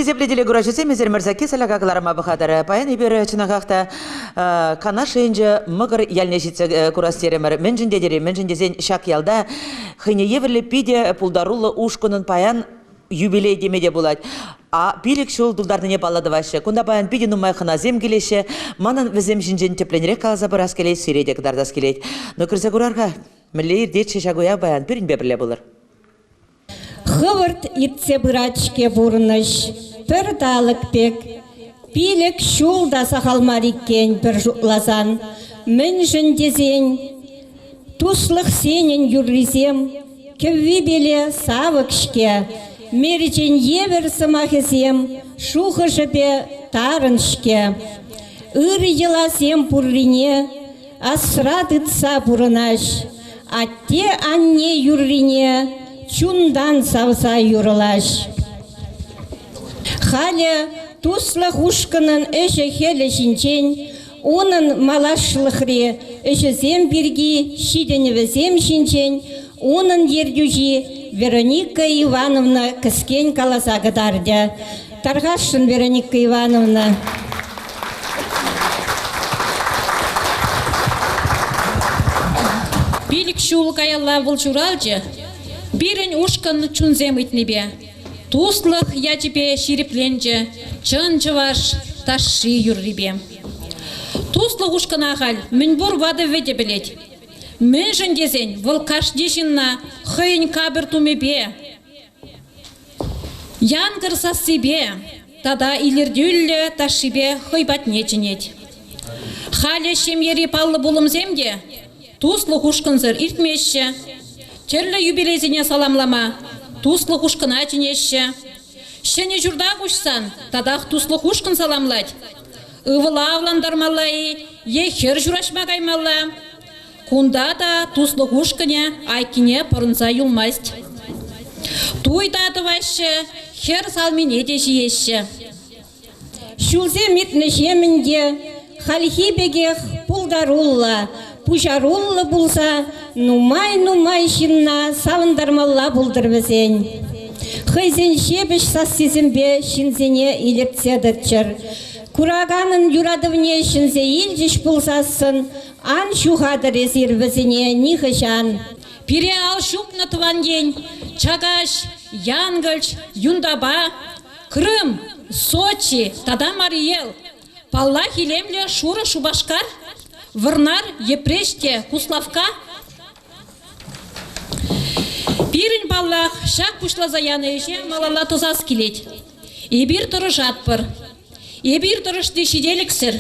Хисеплӗ телекураҫӑсем, эсир Мӑрсаки Саляка кӑларӑма пӑхатӑр. Паян эпир чӑнахах та Канаш енче Мӑкӑр ялне ҫитсе курас терӗмӗр. Мӗншӗн тетӗр-и? Мӗншӗн тесен ҫак ялта хӑйне евӗрлӗ питӗ пултаруллӑ ушкӑнӑн паян юбилей теме те пулать. А пилӗк ҫул тултарнине паллӑ тӑваҫҫӗ. Кунта паян питӗ нумай хӑнасем килеҫҫӗ. Манӑн вӗсем ҫинчен тӗплӗнрех каласа парас килет, сире те кӑтартас килет. Ну, кӗрсе курар-ха, мӗнле иртет-ши ҫак уяв паян? Пирӗнпе пӗрле пулӑр. Хӑвӑрт иртсе пырать-ҫке пурнӑҫ, пӗр талӑк пек. Пилӗк ҫул та сахал мар иккен пӗр шутласан. Мӗншӗн тесен туслӑхсенӗн юррисем кӗввипеле савӑк-ҫке, мерчен евӗр сӑмахӗсем шухӑшӗпе тарӑн-ҫке. Ыр йӑласем пуррине асра тытса пурӑнаҫ. Атте-анне юррине чунтан савса юрлаҫ. Халӗ туслӑх ушкӑнӑн ӗҫӗ-хӗлӗ ҫинчен, унӑн малашлӑхри ӗҫӗсем пирки ҫитӗнӗвӗсем ҫинчен унӑн ертӳҫи Вероника Ивановна кӗскен каласа кӑтартӗ. Тархасшӑн, Вероника Ивановна. Пилӗк ҫул каялла вӑл ҫуралчӗ. Пирӗн ушкӑн чунсем ыйтнипе туслӑх ячӗпе ҫирӗпленчӗ чӑн чӑваш ташши юррипе. Туслӑх ушкӑна халь мӗнпур ватӑ-вӗтӗ пӗлет. Мӗншӗн тесен вӑл кашни ҫынна хӑйӗн капӑр тумӗпе, Янкӑр сассипе тата илӗртӳллӗ ташшипе хӑй патне чӗнет. Халӗ ҫемьери паллӑ пулӑмсем те туслӑх ушкӑнсӑр иртмеҫҫӗ. Тӗрлӗ юбилейсене саламлама туслӑх ушкӑна чӗнеҫҫӗ. Ҫӗнӗ ҫурта куҫсан татах туслӑх ушкӑн саламлать. Ывӑла авлантармалла-и е хӗр ҫураҫма каймалла? Кунта та туслӑх ушкӑнӗ айккине пӑрӑнса юлмасть. Туй та тӑваҫҫӗ, хӗр салмине те ҫиеҫҫӗ. Ҫулсем иртнӗҫемӗн те хальхи пекех пултаруллӑ, пуҫаруллӑ пулса нумай-нумай ҫынна савӑнтармалла пултӑр вӗсен. Хӑйсен ҫепӗҫ сассисемпе ҫынсене илӗртсе тӑччӑр. Кураканӑн юратӑвне ҫӗнсе илчӗҫ пулсассӑн Ан ҫухатӑр эсир вӗсене нихӑҫан. Пире ал ҫупнӑ тӑван ен, Чакаҫ, Янкӑлч, Юнтапа, Крым, Сочи тата Мариэл. Паллах, илемлӗ шурӑ Шупашкар, Вӑрнар, Йӗпреҫ те Куславкка. Пирӗн, паллах, ҫак пуҫласа янӑ ӗҫе малалла тӑсас килет. Эпир тӑрӑшатпӑр. Эпир тӑрӑшни ҫителӗксӗр.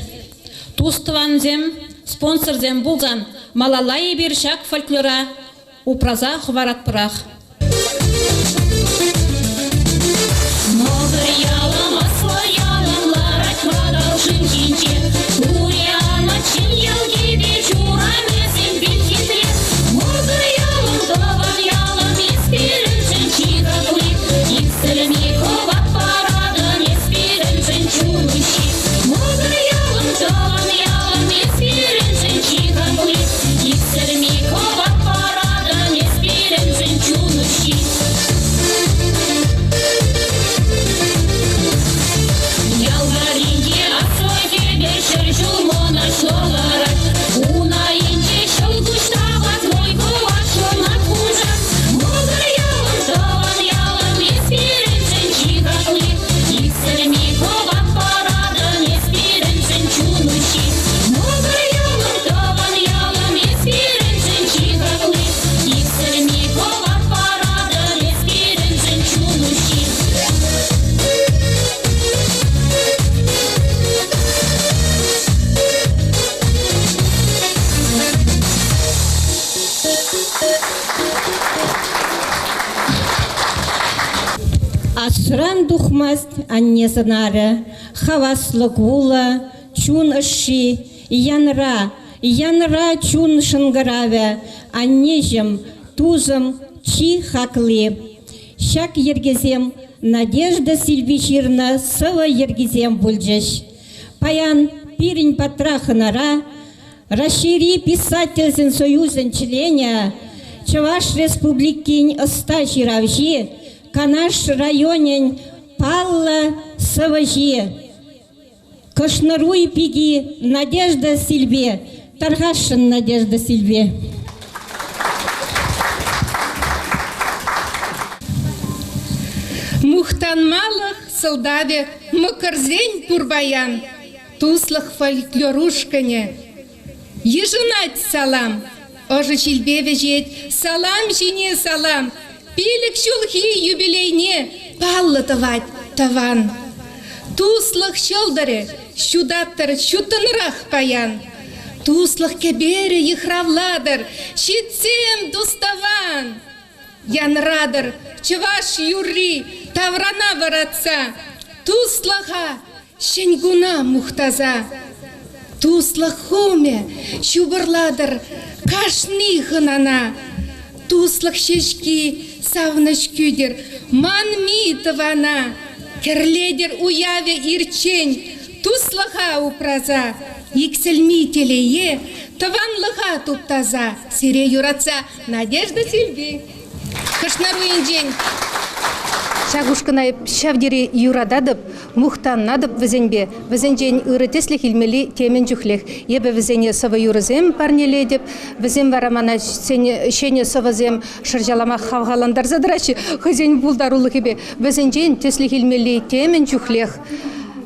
Тус-тӑвансем, спонсорсем пулсан малалла эпир ҫак фольклора упраса хӑваратпӑрах. Мӑкӑр ялӑм, аслӑ ялӑм ларать ватӑл шыв ҫинче. Тури анать ҫын йӑлкипе ҫурамӗсем пит хитре. Мӑкӑр ялӑм, тӑван ялӑм, эс пирӗншӗн чи хакли. Иксӗлми хӑват паратӑн эс пирӗншӗн чун уҫҫи. Мӑкӑр ялӑм, тӑван ялӑм, эс пирӗншӗн чи хакли. Иксӗлми хӑват паратӑн эс пирӗншӗн чун уҫҫи. Ял варринче аслӑ хӗвел ҫӗр ҫул мӑнаҫлӑ ларать. Ун айӗнче ҫӑлкуҫ тавать, мӑй кӑвак ҫунат хушать. Мӑкӑр ялӑм, тӑван ялӑм, эс пирӗншӗн чи хакли. Иксӗлми хӑват паратӑн эс пирӗншӗн чун уҫҫи. Мӑкӑр ялӑм, тӑван ялӑм, эс пирӗншӗн чи хакли. Иксӗлми хӑват паратӑн эс пирӗншӗн чун уҫҫи. Асран тухмасть анне сӑнарӗ, хаваслӑ кулӑ, чун ӑшши, янра, янра чун шӑнкӑравӗ, аннеҫӗм, тусӑм, чи хакли. Ҫак йӗркесем Надежда Сильви ҫырнӑ сӑвӑ йӗркисем пулчӗҫ. Паян пирӗн патра хӑнара Раҫҫейри писательсен союзӗн членӗ, Чӑваш Республикин ӑста ҫыравҫи, Канаш районӗн паллӑ сӑвӑҫи, Кӑшнӑруй пики Надежда Сильве, тархасшӑн Надежда Сильве. Мухтанмалӑх сӑлтавӗ мӑкӑрсен пур паян. Туслӑх фольклор ушкӑнӗ йышӑнать салам. Ӑшӑ ҫилпе вӗҫет салам ҫине салам. Пилӗк ҫулхи юбилейне паллӑ тӑвать тӑван. Туслӑх ҫӑлтӑрӗ ҫутаттӑр ҫуттӑнрах паян. Туслӑх кӗперӗ йыхравлатӑр, ҫитсем тус-тӑван! Янратӑр чӑваш юрри таврана вӑратса, туслӑха ҫӗн куна мухтаса. Туслӑх хумӗ ҫупӑрлатӑр кашни хӑнана. Туслӑх ҫеҫки савнӑҫ кӳтӗр манми тӑвана. Кӗрлетӗр уявӗ ирччен туслӑха упраса, иксӗлми телее тӑванлӑха туптаса, сире юратса Надежда Сильви. Кӑшнаруйӗнчен. Ҫак ушкӑна эп ҫав тери юрататӑп, мухтанатӑп вӗсемпе. Вӗсенчен ырӑ тӗслӗх илмелли темӗн чухлех. Эпӗ вӗсене сӑвӑ-юрӑсем парнелетӗп. Вӗсем вара мана ҫӗнӗ сӑвӑсем шӑрҫалама хавхалантарса тӑраҫҫӗ хӑйсен пултарулӑхӗпе. Вӗсенчен тӗслӗх илмелли темӗн чухлех.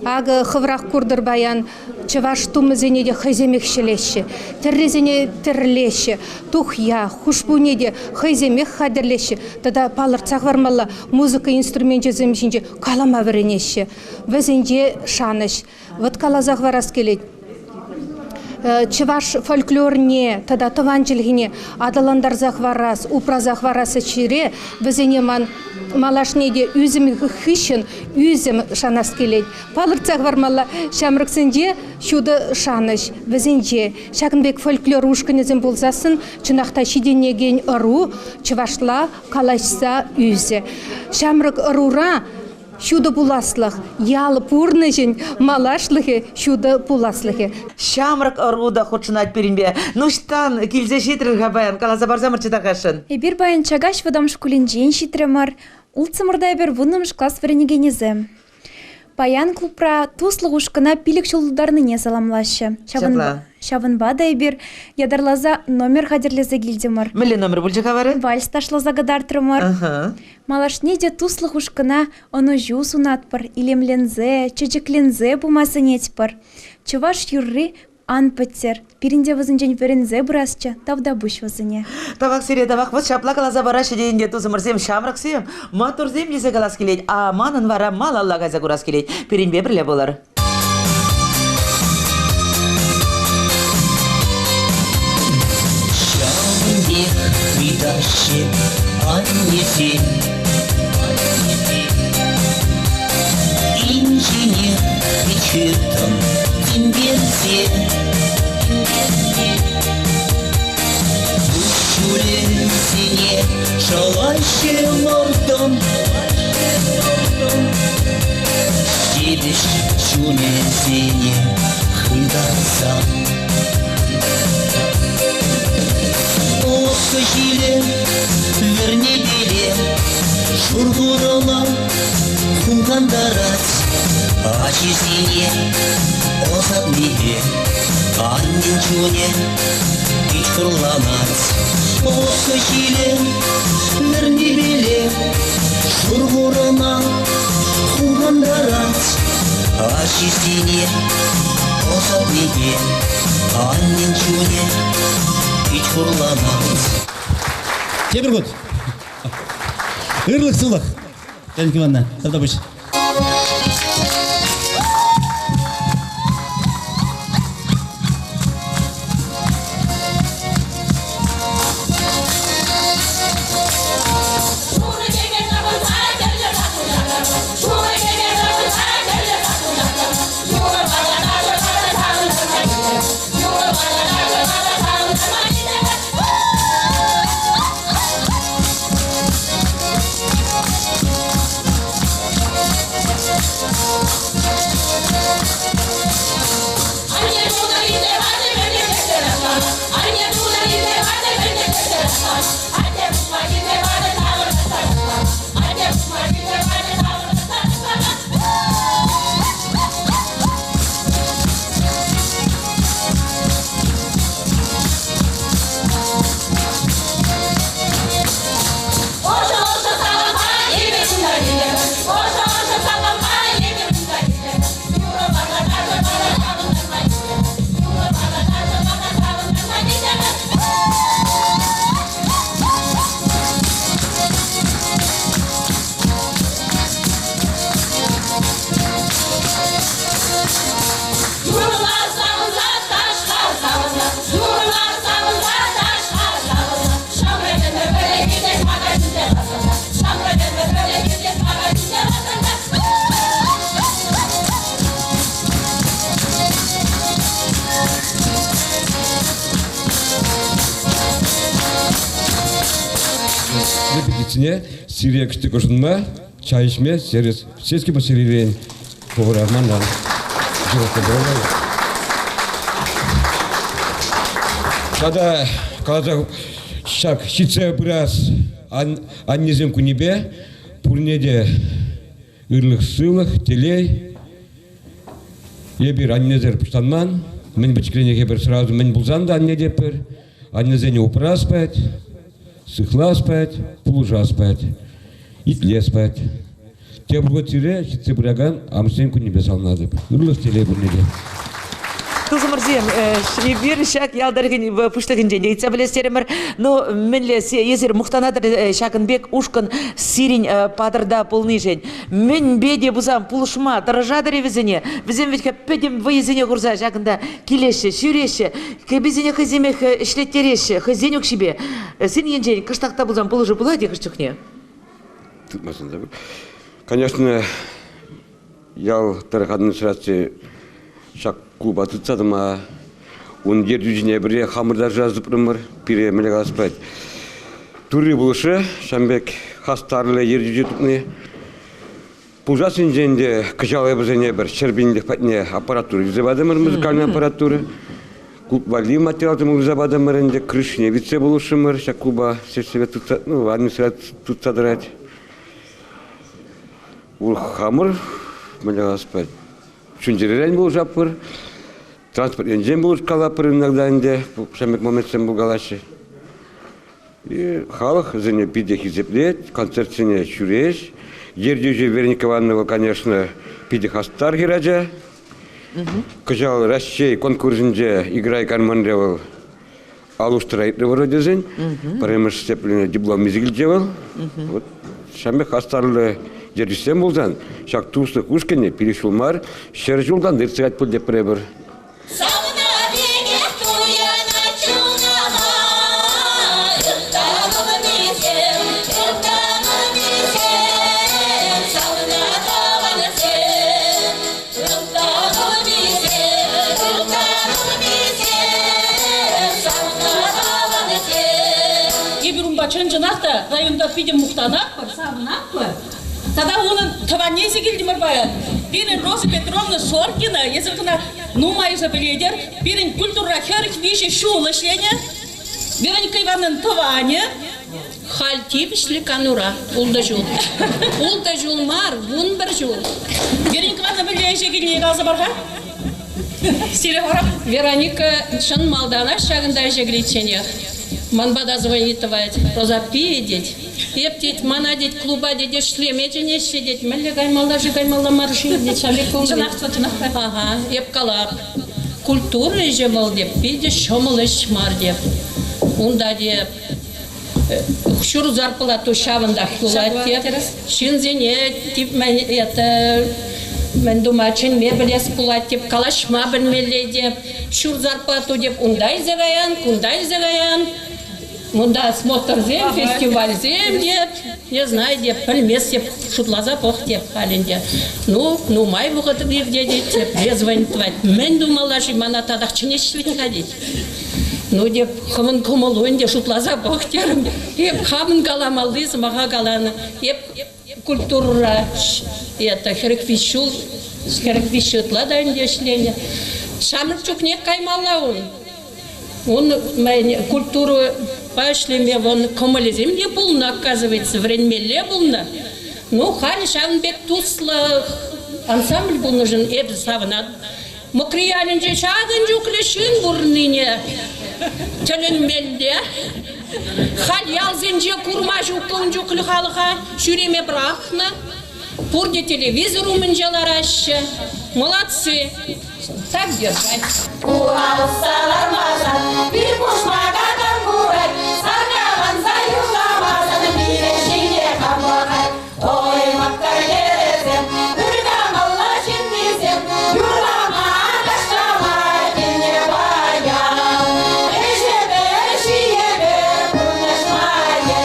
Акӑ хӑвӑрах куртӑр паян чӑваш тумӗсене те хӑйсемех ҫӗлеҫҫӗ, тӗррисене тӗрлеҫҫӗ, тухья, хушпуне те хӑйсемех хатӗрлеҫҫӗ тата палӑртса хӑвармалла музыка инструменчӗсем ҫинче калама вӗренеҫҫӗ. Вӗсенче шанӑҫ. Вӑт каласа хӑварас килет. Чӑваш фольклорне тата тӑван чӗлхене аталантарса хӑварас, упраса хӑварас ӗҫре вӗсене ман малашне те ӳсӗм хыҫҫӑн ӳсӗм шанас килет. Палӑртса хӑвармалла, ҫамрӑксенче ҫутӑ шанӑҫ, вӗсенче ҫакӑн пек фольклор ушкӑнӗсем пулсассӑн чӑнах та ҫитӗнекен ӑру чӑвашла калаҫса ӳсӗ. Ҫамрӑк ӑрура ҫутӑ пуласлӑх, ял пурнӑҫӗн малашлӑхӗ ҫутӑ пуласлӑхӗ. Ҫамрӑк ӑру та хутшӑнать пирӗнпе. Ну ӑҫтан килсе ҫитрӗр-ха паян? Каласа парсамӑрччӗ тархасшӑн. Эпир паян Чакаҫ вӑтам шкулӗнчен ҫитрӗмӗр. Ултсӑмӑрта эпир вуннӑмӗш класс вӗренекенӗсем. Паян клубра туслӑх ушкӑна 5 ҫул тултарнине саламлаҫҫӗ. Ҫавӑнпа та эпир ятарласа номер хатӗрлесе килтӗмӗр. Мӗнле номер пулчӗ-ха вара? Вальс ташласа кӑтартрӑмӑр. Малашне те туслӑх ушкӑна ӑнӑҫу сунатпӑр, илемленсе, чечекленсе пыма сӗнетпӗр. Чӑваш юрри ан пӗттӗр. Пирӗн те вӗсенчен вӗренсе пырасчӗ. Тавтапуҫ вӗсене. Тавах сире, тавах. Вӑт ҫапла каласа параҫҫӗ те ӗнтӗ тусӑмӑрсем, ҫамрӑксем, маттурсем тесе калас килет. А манӑн вара малалла кайса курас килет. Пирӗнпе пӗрле пулӑр. Ҫавӑн пек ыйтаҫҫӗ аннесем. Инҫене пит тинкерсе Куҫҫулӗсене шӑлаҫҫӗ малтан Ҫепӗҫ чунӗсене хытарса Лӑпкӑ ҫилӗ вӗрнепеле Шур хурӑла хумхантарать Ачисене ӑсатнипе аннен чунӗ пит хурланать. Лӑпкӑ ҫилӗ вӗрнипеле шур хурӑна хумхантарать. Ачисене ӑсатнипе аннен чунӗ пит хурланать. Тепӗр хут. Ырлӑх-сывлӑх. Галина Ивановна, тавтапуҫ. ҫитсене сире кӗтсе ӑшӑнма, чай ӗҫме сервис сельский поселенирен повара манран. Тата каласа ҫак ҫитсе пырас аннесем кунӗпе пурне те ырлӑх-сывлӑх, телей. Эпир аннесӗр пуҫланман. Мӗн пӗчӗкренех эпир сразу мӗн пулсан та анне тетпӗр. Аннесене упрас пать, сыхлас пать, пулӑшас пать, итлес пать. Тепӗр хут сире ҫитсе пыракан амӑшсен кунӗпе саламлатӑп. Ырлӑх телей пурне те. Тусӑмӑрсем, эпир ҫак ял тӑрӑхӗн пуҫлӑхӗнчен те ыйтса пӗлес терӗмӗр. Ну, мӗнле эсир мухтанатӑр ҫакӑн пек ушкӑн сирӗн патӑрта пулнишӗн? Мӗнпе те пулсан пулӑшма тӑрӑшатӑр-и вӗсене? Вӗсем вӗт-ха пӗтӗм вӑйӗсене хурса ҫакӑнта килеҫҫӗ, ҫӳреҫҫӗ, кӗписене хӑйсемех ӗҫлеттереҫҫӗ, хӑйсен укҫипе. Син енчен кӑштах та пулсан пулӑшу пулать-и хӑш чухне? Тытмасан та. Конечно, ял тӑрӑх администраци ҫак клуба тытса тӑма ун ертӳҫине пӗрре хамӑр та шыраса тупрӑмӑр. Пире мӗнле калас пулать, Турри пулӑшрӗ, ҫавӑн пек хастарлӑ ертӳҫӗ тупни. Пулсассинчен те кӑҫал эпӗсене пӗр ҫӗрпинлӗх патне аппаратура илсе патӑмӑр, музыкальная аппаратура. Клуб валли материалсем илсе патӑмӑр ӗнтӗ, крышине витсе пулӑшрӑмӑр ҫак клуба сельсовет тытса, ну, администраци тытса тӑрать. Хамӑр, мӗнле калас пулать, чун-чӗререн пулӑшатпӑр. Транспорт енчен пулӑшкалатпӑр иногда ӗнтӗ, ҫав пек моментсем пулкалаҫҫӗ. И халӑх вӗсене питӗ хисеплет, концертсене ҫӳрес. Ертӳҫӗ Вероника Иванова, конечно, питӗ хастар хӗрача. Кӑҫал Раҫҫей конкурсӗнче «Играй гармонре» вӑл алуштӑра иртнӗ вӑрӑ тесен, пӗрремӗш степеньлӗ диплом илсе килчӗ вӑл. Вот ҫавӑн пек хастарлӑ ертӳҫӗсем пулсан ҫак туслӑх ушкӑнӗ пилӗк ҫул мар, 100 ҫултан та иртсе каять пуль тепре пӗр. Савнӑ пекех туйӑнать чунӑма, ыртанӑнисем, ыртанӑнисем, савнӑ тӑвансем, ыртанӑнисем, ыртанӑнисем, савнӑ тӑвансем. Эпир унпа чӑн-чӑнах та районта питӗ мухтанатпӑр, савӑнатпӑр. Тата унӑн тӑванне илсе килтӗмӗр паян. Пирӗн Роза Петровна Соркина, эсир кӑна нумайӑшӗ пӗлетӗр, пирӗн культурӑра 43 ҫул ӗҫленӗ. Вероника Ивановнӑн тӑванӗ. Халь тивӗҫлӗ канура ултӑ ҫул. Ултӑ ҫул мар, 11 ҫул. Вероника Ивановна мӗнле ӗҫе килнине каласа пар-ха. Сире вара Вероника чӑн малтанах ҫакӑнта ӗҫе киличченех ман пата звонить тӑвать. Роза тет. Эп, тет, мана, тет, клуба, тет, ӗҫлеме чӗнеҫҫӗ, тет. Мӗнле каймалла-ши, каймалла мар-ши, тет, ҫав пек пулнӑ. Чӑнах та, чӑнах та. Ага, эп калап. Культура ӗҫӗ вӑл, теп, питӗ ҫӑмӑл ӗҫ мар, теп. Унта, теп, ҫур зарплату ҫавӑнтах юлать, теп. Ҫынсене, тип, это, мӗн тума чӗнме пӗлес пулать, теп, калаҫма пӗлмелле, теп. Ҫур зарплату, теп, унта илсе каян, кунта илсе каян. Унта смотрсем, фестивальсем те, не знаю, те, пӗлмест те, шутласа пӑх те халь ӗнтӗ. Ну, нумай вӑхӑт иртет, тепре звонить тӑвать. Мӗн тумалла-ши мана татах чӗнеҫҫӗ вӗт-ха тет. Ну, теп, хӑвӑн кӑмӑлу ӗнтӗ шутласа пӑх терӗм. Эп хамӑн каламалли сӑмаха каланӑ. Эп культурӑра это 43 ҫул, 43 ытла та ӗнтӗ ӗҫленӗ. Ҫамрӑк чухнех каймалла ун. Ун культурӑпа ӗҫлеме вӑн кӑмӑлӗсем те пулнӑ, оказывается, вӗренмелле пулнӑ. Ну, халь ҫавӑн пек туслӑ ансамбль пулнӑшӑн эпӗ савӑнатӑп. Мӑкриялӗнче ҫакӑн чухлӗ ҫын пурӑннине тӗлӗнмелле. Халь ялсенче курма ҫук ун чухлӗ халӑха ҫӳреме пӑрахнӑ. Пурте телевизор умӗнче лараҫҫӗ. Молодцы! Так держать. Уралса лармасан, пир пушмака кам курать, саркаланса юрламасан, пире ҫине кам пӑхать? Ой, маттур хӗрӗсем, ыр кӑмӑллӑ ҫыннисем, юрлама, ташлама килнӗ паян. Ӗҫӗпе, ҫийӗпе пурнӑҫ майӗ.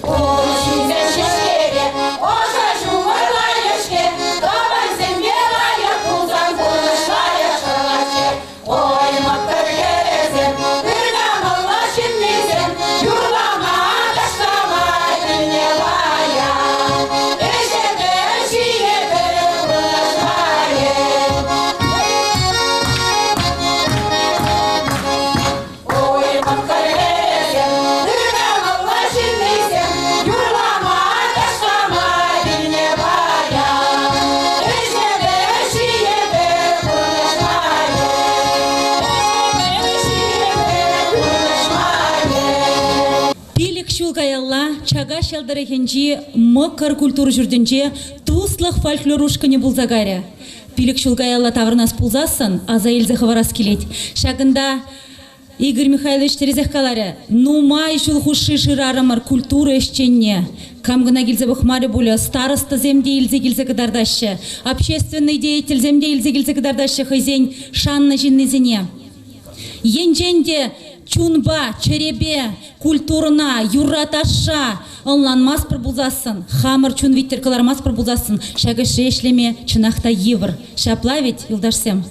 Ун ҫинчен ҫеҫкере ӑшӑ ҫумӑр лайӑх-ҫке, тӑвансемпе лайӑх пулсан пурнӑҫ лайӑх. Чакаҫ ял тӑрӑхӗнчи Мӑкӑр культура ҫуртӗнче Туслӑх фольклор ушкӑнӗ пулса кайрӗ. Пилӗк ҫул каялла таврӑнас пулсассӑн аса илсе хӑварас килет. Ҫакӑнта Игорь Михайлович тӗрӗсех каларӗ, нумай ҫул хушши шырарӑмӑр культура ӗҫченне. Кам кӑна килсе пӑхмарӗ пулӗ, старостӑсем те илсе килсе кӑтартаҫҫӗ, общественнӑй деятельсем те илсе килсе кӑтартаҫҫӗ хӑйсен шаннӑ ҫыннисене. Енчен те чунпа, чӗрепе культурӑна, юрра-ташша ӑнланмастпӑр пулсассӑн, хамӑр чун виттӗр кӑлармастпӑр пулсассӑн ҫак ӗҫре ӗҫлеме чӑнах та йывӑр. Ҫапла вӗт, юлташсем?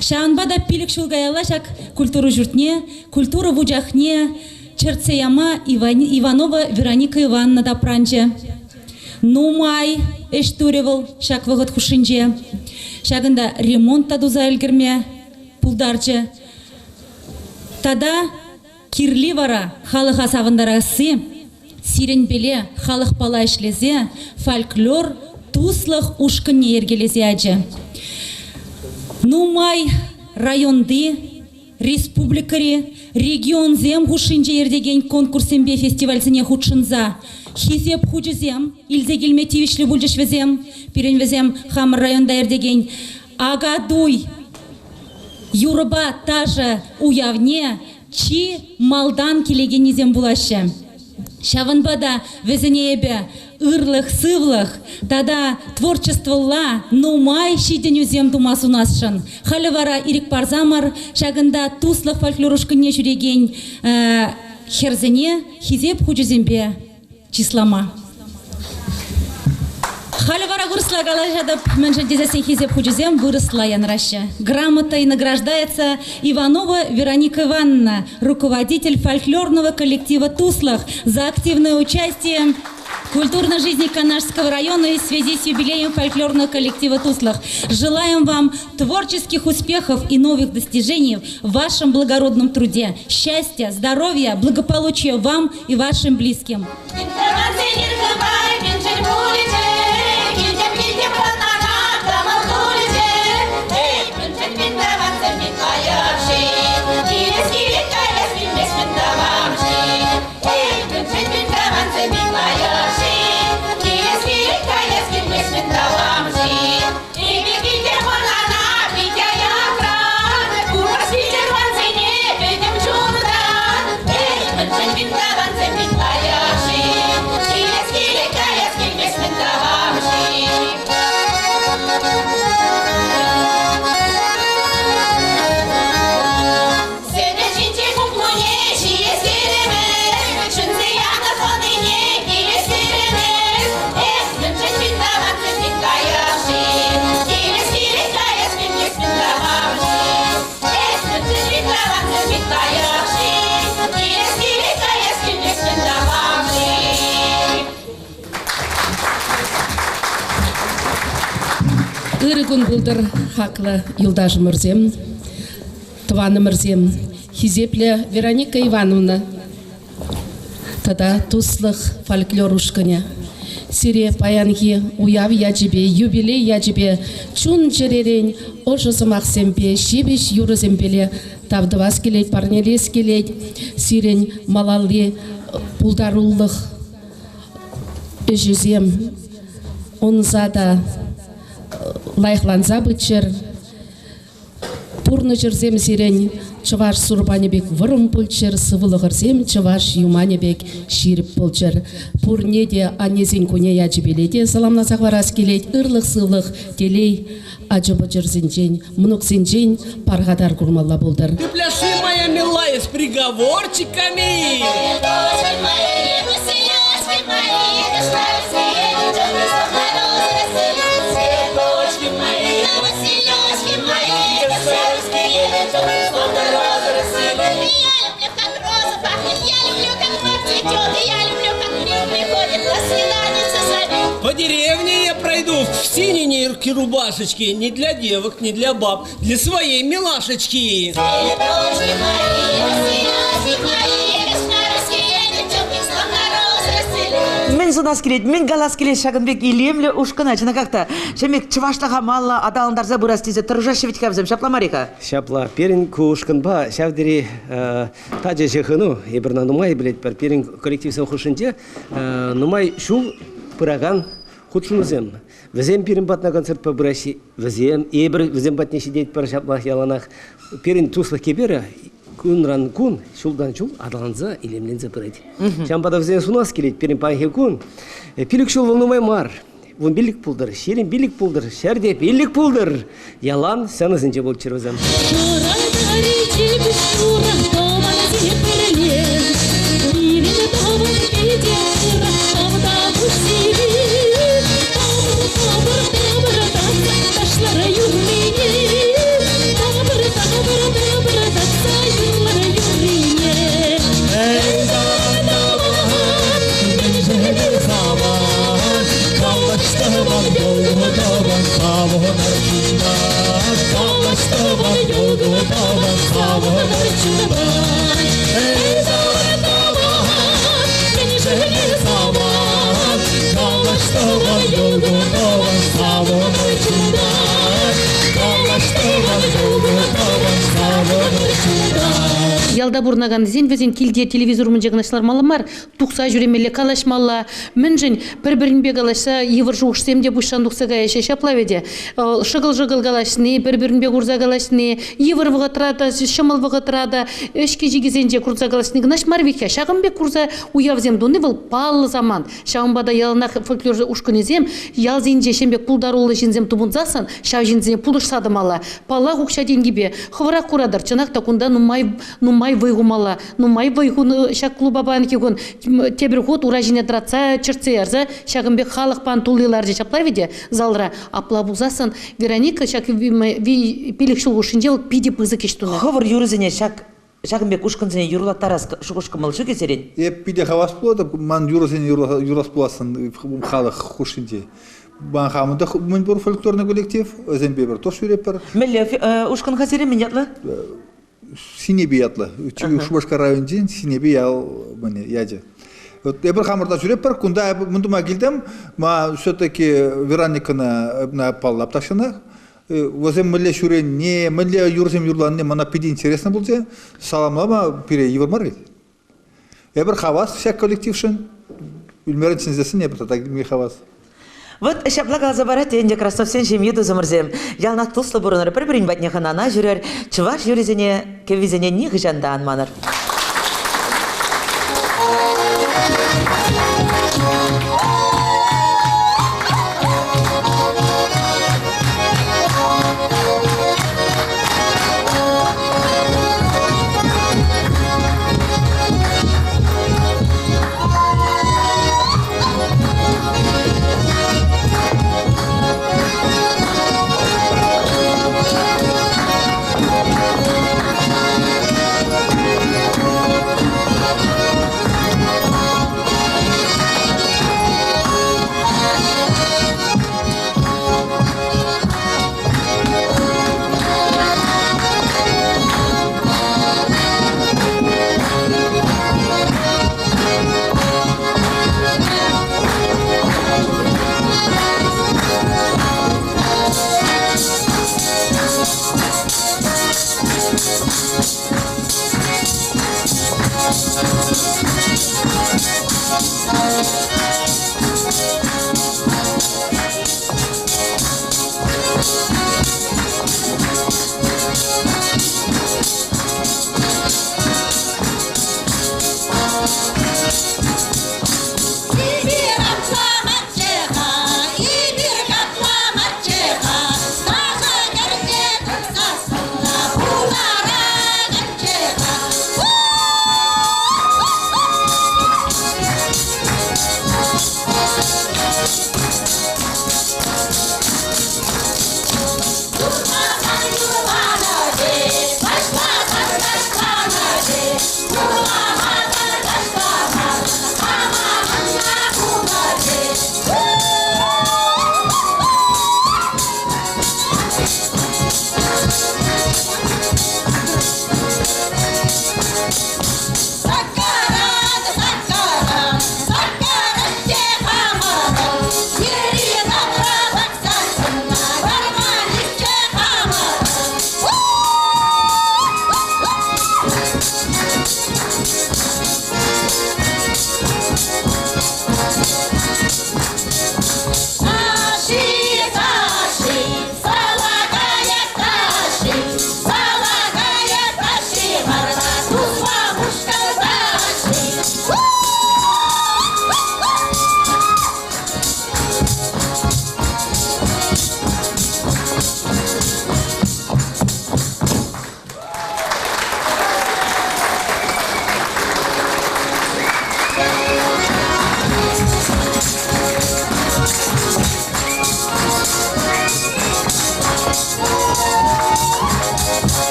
Ҫавӑнпа та пилӗк ҫул каялла ҫак культура ҫуртне, культура вучахне чӗртсе яма Иванова Вероника Ивановна тапранчӗ. Нумай ӗҫ турӗ вӑл ҫак вӑхӑт хушшинче. Ҫакӑнта ремонт та туса ӗлкӗрме пултарчӗ. Тата кирли вара халӑха савӑнтарасси, сирӗнпеле халӑхпала ӗҫлесе фольклор туслӑх ушкӑнне йӗркелесе ячӗ. Нумай районти, республикӑри, регионсем хушшинче иртекен конкурссемпе фестивальсене хутшӑнса хисеп хучӗсем илсе килме тивӗҫлӗ пулчӗҫ вӗсем. Пирӗн вӗсем хамӑр районта иртекен Акатуй юрӑпа ташӑ уявне чи малтан килекеннисем пулаҫҫӗ. Ҫавӑнпа та вӗсене эпӗ ырлӑх-сывлӑх тата творчествӑлла нумай ҫитӗнӳсем тума сунасшӑн. Халӗ вара ирӗк парсамӑр ҫакӑнта туслӑх фольклор ушкӑнне ҫӳрекен хӗрсене хисеп хучӗсемпе чыслама. Халӗ вара вырӑсла калаҫатӑп, мӗншӗн тесессӗн хисеп хучӗсем вырӑсла янраҫҫӗ. Грамотой награждается Иванова Вероника Ивановна, руководитель фольклорного коллектива «Туслӑх» за активное участие в культурной жизни Канашского района и в связи с юбилеем фольклорного коллектива «Туслӑх». Желаем вам творческих успехов и новых достижений в вашем благородном труде. Счастья, здоровья, благополучия вам и вашим близким. Ырӑ кун пултӑр, хаклӑ юлташӑмӑрсем, тӑванӑмӑрсем, хисеплӗ Вероника Ивановна тата Туслӑх фольклор ушкӑнӗ. Сире паянхи уяв ячӗпе, юбилей ячӗпе чун-чӗререн ӑшӑ сӑмахсемпе, ҫепӗҫ юрӑсемпеле тав тӑвас килет, парнелес килет. Сирӗн малалли пултарулӑх ӗҫӗсем ӑнса та лайӑхланса пыччӑр. Пурнӑҫӑрсем сирӗн чӑваш сурпанӗ пек вӑрӑм пулччӑр, сывлӑхӑрсем чӑваш юманӗ пек ҫирӗп пулччӑр. Пурне те аннесен кунӗ ячӗпеле те саламласа хӑварас килет. Ырлӑх-сывлӑх, телей ача-пӑчӑрсенчен, мӑнуксенчен пархатар курмалла пултӑр. Ты пляши, моя милая, с приговорчиками! По деревне я пройду в синей рубашечке не для девок, не для баб, для своей милашечки. Мӗн сунас килет, мӗн калас килет ҫакӑн пек илемлӗ ушкӑна? Чӑнахах та, ҫавӑн пек чӑвашлӑха малла аталантарса пырас тесе тӑрӑшаҫҫӗ вӗт-ха вӗсем, ҫапла мар-и-ха? Ҫапла. Пирӗн ку ушкӑнпа ҫав тери тачӑ ҫыхӑну. Эпир ӑна нумай пӗлетпӗр. Пирӗн коллективсен хушшинче нумай ҫул пыракан хутшӑнусем. Вӗсем пирӗн патна концертпа пыраҫҫӗ. Вӗсем, эпир вӗсем патне ҫитетпӗр ҫаплах яланах. Пирӗн туслӑх кӗперӗ кунран кун, ҫултан ҫул аталанса, илемленсе пырать. Ҫавӑнпа та вӗсене сунас килет пирӗн паянхи кун. 5 ҫул вӑл нумай мар. 15 пултӑр, 25 пултӑр, 105 пултӑр. Ялан сценӑсенче пулччӑр вӗсем. Шуратари чипӗс шурӑ тӑвансене пӗрле. Пирӗн тӑван питӗ ырӑ, тавтапуҫ сире. Тапӑр, тапӑр, тапӑр, татса ташлар юррине. Тапӑр, тапӑр, тапӑр, татса юрлар юррине. Эй, тӑван, тӑван, мӗншӗн саван, Калаҫтӑван, юлтӑван, савӑнар чунтан. Калаҫтӑван, юлтӑван, савӑнар чунтан. Эй, тӑван, тӑван, мӗншӗн саван, Калаҫтӑван, юлтӑван, савӑнар чунтан. Калаҫтӑван, юлтӑван, савӑнар чунтан. Ялта пурӑнакансен вӗсен килте телевизор умӗнче кӑна лармалла мар, тухса ҫӳремелле, калаҫмалла. Мӗншӗн пӗр-пӗринпе калаҫса йывӑр шухӑшсем те пуҫран тухса каяҫҫӗ. Ҫапла вӗт. Шӑкӑл-шӑкӑл калаҫни, пӗр-пӗринпе курса калаҫни, йывӑр вӑхӑтра та, ҫӑмӑл вӑхӑтра та, ӗҫкӗ-ҫикӗсенче курса калаҫни кӑна мар вӗт-ха. Ҫакӑн пек курса уявсем туни вӑл паллӑ самант. Ҫавӑнпа та яланах фольклор ушкӑнӗсем ялсенче ҫын пек пултаруллӑ ҫынсем тупӑнсассӑн ҫав ҫынсене пулӑшса тӑмалла. Паллах, укҫа-тенкӗпе. Хӑвӑрах куратӑр, чӑнах та кунта нумай нумай вӑй хумалла. Нумай вӑй хунӑ ҫак клуба паянхи кун тепӗр хут ура ҫине тӑратса, чӗртсе ярса ҫакӑн пек халӑх пан тулли ларчӗ ҫапла вӗт залра. Апла пулсассӑн Вероника ҫак 5 ҫул хушшинче вӑл питӗ пысӑк ӗҫ тунӑ. Хӑвӑр юрӑсене ҫак ҫакӑн пек ушкӑнсене юрлаттарас шухӑш-кӑмӑл ҫук-и сирӗн? Эп питӗ хавас пулатӑп ман юрӑсене юрлас пулассӑн халӑх хушшинче. Ман хамӑн та мӗн пур фольклорный коллектив, вӗсемпе пӗр тус ҫӳретпӗр. Мӗнле ушкӑн-ха сирӗн мӗн ятлӑ? Синепи ятлӑ. Шупашкар районӗнчен Синепи ял ячӗ. Вот эпир хамӑрта ҫӳретпӗр. Кунта эпӗ мӗн тума килтӗм? Ма все-таки Вероникӑна паллап тахҫанах. Вӗсем мӗнле ҫӳренине, мӗнле юрӑсем юрланине мана питӗ интересно пулчӗ. Саламлама пире йывӑр мар ведь. Эпир хавас ҫак коллектившӑн. Ӳлмерен чӗнсессӗн эпир тата килме хавас. Вот ҫапла каласа парать ӗнтӗ Красновсен ҫемйи тусӑмӑрсем. Яланах туслӑ пурӑнӑр, пӗр-пӗрин патне хӑнана ҫӳрӗр, чӑваш юррисене, кӗввисене нихӑҫан та ан манӑр.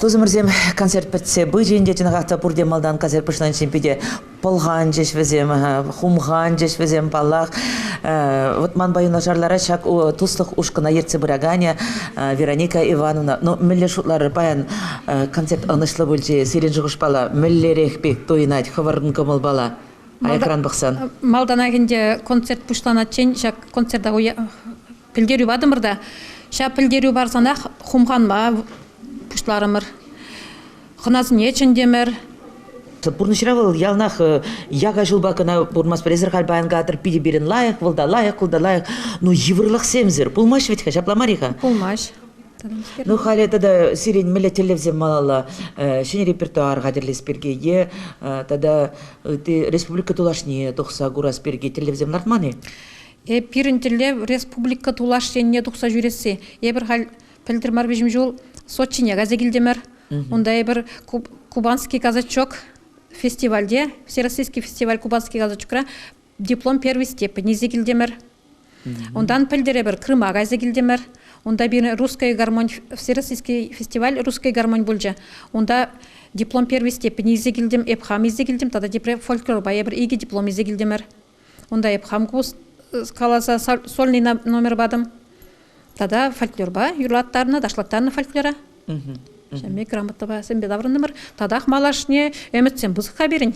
Тусӑмӑрсем, концерт пӗтсе пычӗ ӗнтӗ, чӑнахах та пурте малтан концерт пуҫланиччен питӗ пӑлханчӗҫ вӗсем, хумханчӗҫ вӗсем, паллах. Вот манпа юнашар ларать ҫак туслӑх ушкӑна ертсе пыраканӗ Вероника Ивановна. Ну, мӗнле шутларӑр паян концерт ӑнӑҫлӑ пулчӗ сирӗн шухӑшпала? Мӗнлерех пек туйӑнать хӑвӑрӑн кӑмӑлпала? Аякран пӑхсан. Малтанах ӗнтӗ концерт пуҫланатчен ҫак концерта пӗлтерӳ патӑмӑр та ҫав пӗлтерӳ парсанах хумханма пуҫларӑмӑр. Хӑнасене чӗнтӗмӗр. Пурнӑҫра вӑл яланах яка ҫулпа кӑна пурӑнмастпӑр. Эсир халь паян катӑр питӗ пирӗн лайӑх, вӑл та лайӑх, ку та лайӑх. Ну, йывӑрлӑхсемсӗр пулмасть вӗт-ха, ҫапла мар-и-ха? Пулмасть. Ну, халӗ тата сирӗн мӗнле тӗллевсем малалла? Ҫӗнӗ репертуар хатӗрлес пирки е тата ытти республика тулашне тухса курас пирки тӗллевсем лартман-и? Пирӗн тӗллев республика тулаш енне тухса ҫӳресси. Эпир халь пӗлтӗр мар виҫӗм ҫул Сочине кайса килтӗмӗр. Унта эпир Кубанский казачок фестивальте, Всероссийский фестиваль Кубанский казачокра диплом первой степени илсе килтӗмӗр. Унтан пӗлтӗр эпир Крыма кайса килтӗмӗр. Унта пирӗн русская гармонь, Всероссийский фестиваль русская гармонь пулчӗ. Унта диплом первой степени илсе килтӗм, эп хам илсе килтӗм тата тепре фольклорпа эпир икӗ диплом илсе килтӗмӗр. Унта эп хам каласа сольный номер патӑм. Тата фольклорпа юрлаттарнӑ, ташлаттарнӑ фольклора. Ҫемье грамотӑпа семпе таврӑнтӑмӑр. Татах малашне ӗмӗтсем пысӑк-ха пирӗн.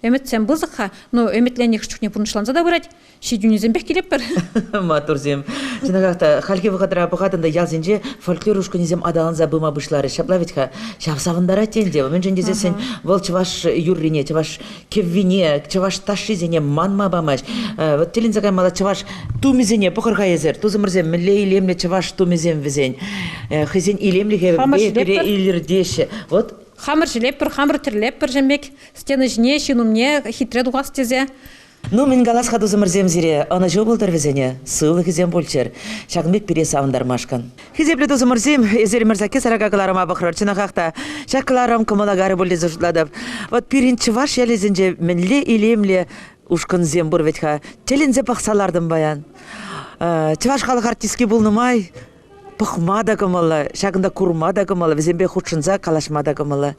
Ӗмӗтсем пысӑк-ха, но ӗмӗтленни хӑш чухне пурнӑҫланса та пырать. Ҫитӗнӳсемпех килетпӗр. Маттурсем. Чӑнахах та, хальхи вӑхӑтра пӑхатӑн та ялсенче фольклор ушкӑнӗсем аталанса пыма пуҫларӗҫ. Ҫапла вӗт-ха. Ҫав савӑнтарать те ӗнтӗ. Мӗншӗн тесессӗн вӑл чӑваш юррине, чӑваш кӗввине, чӑваш ташшисене манма памасть. Вот тӗлӗнсе каймалла чӑваш тумӗсене пӑхӑр-ха эсир. Тусӑмӑрсем, мӗнле илемлӗ чӑваш тумӗсем вӗсен. Хӑйсен илемлӗхӗ пире илӗртеҫҫӗ. Вот Хамӑр ҫӗлетпӗр, хамӑр тӗрлетпӗр ҫын пек стена ҫине, ҫын умне хитре тухас тесе. Ну, мӗн калас-ха тусӑмӑрсем сире, ӑнӑҫу пултӑр вӗсене, сывлӑхӗсем пулччӑр. Ҫакӑн пек пире савӑнтармашкӑн. Хисеплӗ тусӑмӑрсем, эсир Мӗрсакки сарака кӑларӑма пӑхрӑр. Чӑнахах та, ҫак кӑларӑм кӑмӑла карӗ пуль тесе шутлатӑп. Вот пирӗн чӑваш ялӗсенче мӗнле илемлӗ ушкӑнсем пур вӗт-ха. Тӗлӗнсе пӑхса лартӑм паян. Чӑваш халӑх артистки пулнӑ май пӑхма та кӑмӑллӑ, ҫакӑнта курма та кӑмӑллӑ, вӗсемпе хутшӑнса калаҫма та кӑмӑллӑ.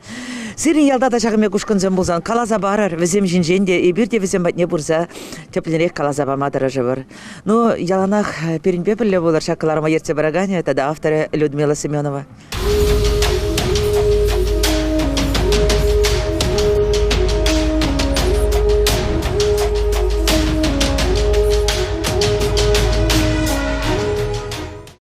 Сирӗн ялта та ҫакӑн пек ушкӑнсем пулсан каласа парӑр, вӗсем ҫинчен те эпир те вӗсем патне пырса тӗплӗнрех каласа пама тӑрӑшӑпӑр. Ну, яланах пирӗнпе пӗрле пулӑр ҫак кӑларӑма ертсе пыраканӗ тата авторӗ Людмила Семенова.